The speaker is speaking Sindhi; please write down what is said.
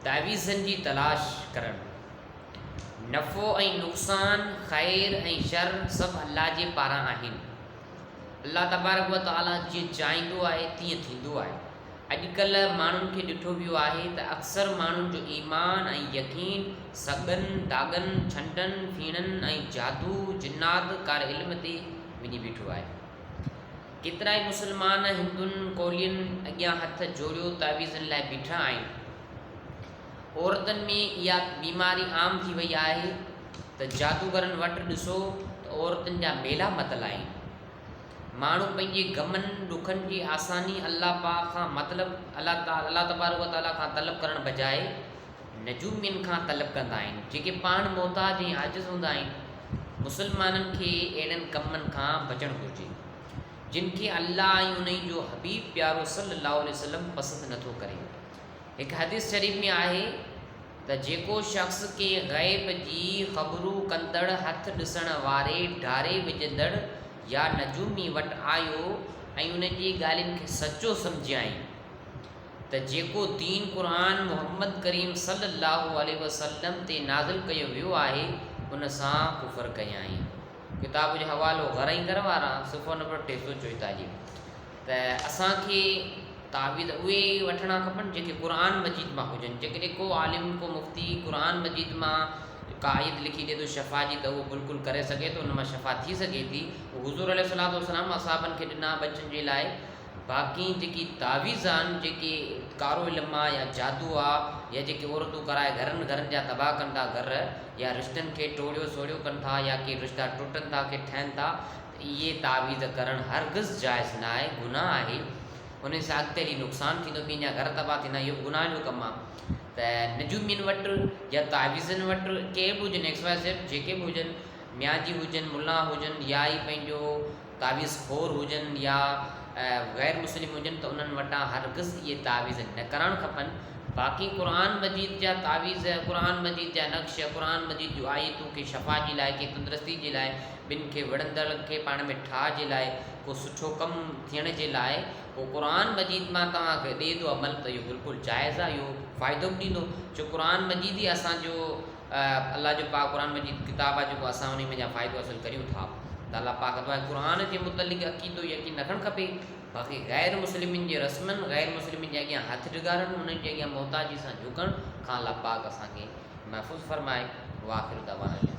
تعويذن جي تلاش ڪرڻ. نفعو ۽ نقصان، خير ۽ شر سڀ الله جي پاران آهن. الله تبارڪ و تعاليٰ جيئن چاهيندو آهي تيئن ٿيندو آهي. اڄڪلهه ماڻهن کي ڏٺو ويو آهي ته اڪثر ماڻهن جو ايمان ۽ يقين سڳن، داڳن، ڇنڊن، ڦيڻن ۽ جادو، جنات، ڪاري علم تي وڃي بيٺو آهي. ڪيترائي مسلمان هندن، ڪولين اڳيان هٿ جوڙيو تعويذن لاء بيٺا آهن. عورتن ۾ اها بيماري عام ٿي وئي آهي ته جادوگرن وٽ ڏسو ته عورتن جا ميلا متل آهن. ماڻهو پنهنجي غمن ڏکن جي آساني الله پاڪ کان مطلب الله الله تبارڪ و تعاليٰ کان طلب ڪرڻ بجاء نجومين کان طلب ڪندا آهن جيڪي پاڻ محتاج ۽ عاجز هوندا آهن. مسلمانن کي اهڙن ڪمن کان بچڻ گهرجي جن کي الله ۽ انهي جو حبيب پيارو صلي الله عليه وسلم پسند نٿو ڪري. هڪ حديث شريف ۾ آهي ته جيڪو شخص ڪنهن غيب جي خبرون ڪندڙ، هٿ ڏسڻ واري، ڍاري وجهندڙ يا نجومي وٽ آيو ۽ ان جي ڳالهين کي سچو سمجهيائين ته جيڪو دين قرآن محمد ڪريم صلي الله عليه وسلم تي نازل ڪيو ويو آهي ان سان ڪفر ڪيائين. ڪتاب جو حوالو گهر ۽ گهر وارا صفحو نمبر 344 ته اسان کي تعويذ اهي ئي وٺڻا کپن جيڪي قرآن مجيد مان هجن جيڪڏهن ڪو عالم ڪو مفتي قرآن مجيد مان ڪا آيت لکي ڏي ٿو شفا جي ته اهو بلڪل ڪري سگهي ٿو ان مان شفا ٿي سگهي ٿي حضور عليه الصلوة والسلام اصحابن کي ڏنا ٻچن جي لاء باقي جيڪي تعويذ آهن جيڪي ڪارو علم آ يا جادو آ يا جيڪي عورتون ڪرائي گهرن گهرن جا تباهه ڪن ٿا گهر يا رشتن کي ٽوڙيو سوڙيو ڪن ٿا يا ڪي رشتا ٽٽن ٿا ڪي ٺهن ٿا ته اهي تعويذ ڪرڻ هرگز جائز نه آهي گناهه آهي انهن سان اڳتي هلي نقصان ٿيندو ٻين جا گهر تباهه ٿيندا اهو به گناهه جو ڪم آ ته نجومين وٽ يا تعويذن وٽ ڪي به هجن ايڪس واء زيڊ جيڪي به هجن ميان جي هجن ملا هجن يا ئي پنهنجو تعويذ خور هجن يا غير مسلم هجن ته انهن وٽان هرگز اهي تعويذ نه ڪرائڻ کپن. باقي قرآن مجيد جا تعويذ، قرآن مجيد جا نقش، قرآن مجيد جون آيتون ڪي شفا جي لاء، ڪي تندرستي جي لاء، ٻن کي وڙهندڙن کي پاڻ ۾ ٺاهه جي لاء، ڪو سٺو ڪم ٿيڻ جي لاء ڪو قرآن مجيد مان توهان کي ڏئي ٿو عمل ته اهو بلڪل جائز آهي اهو فائدو به ڏيندو ڇو قرآن مجيد ئي اسان جو الله جو پاڪ قرآن مجيد ڪتاب آهي جيڪو اسان انهي منجهان فائدو حاصل ڪريون ٿا ته الله پاڪ دعا قرآن جي متعلق عقيدو يقين رکڻ کپي باقي غير مسلمين جي رسمن غير مسلمين جي اڳيان هٿ ڊگارڻ انهن جي اڳيان محتاجي سان جهڪڻ کان الله پاڪ اسان کي محفوظ فرمائي واخر دعوانا.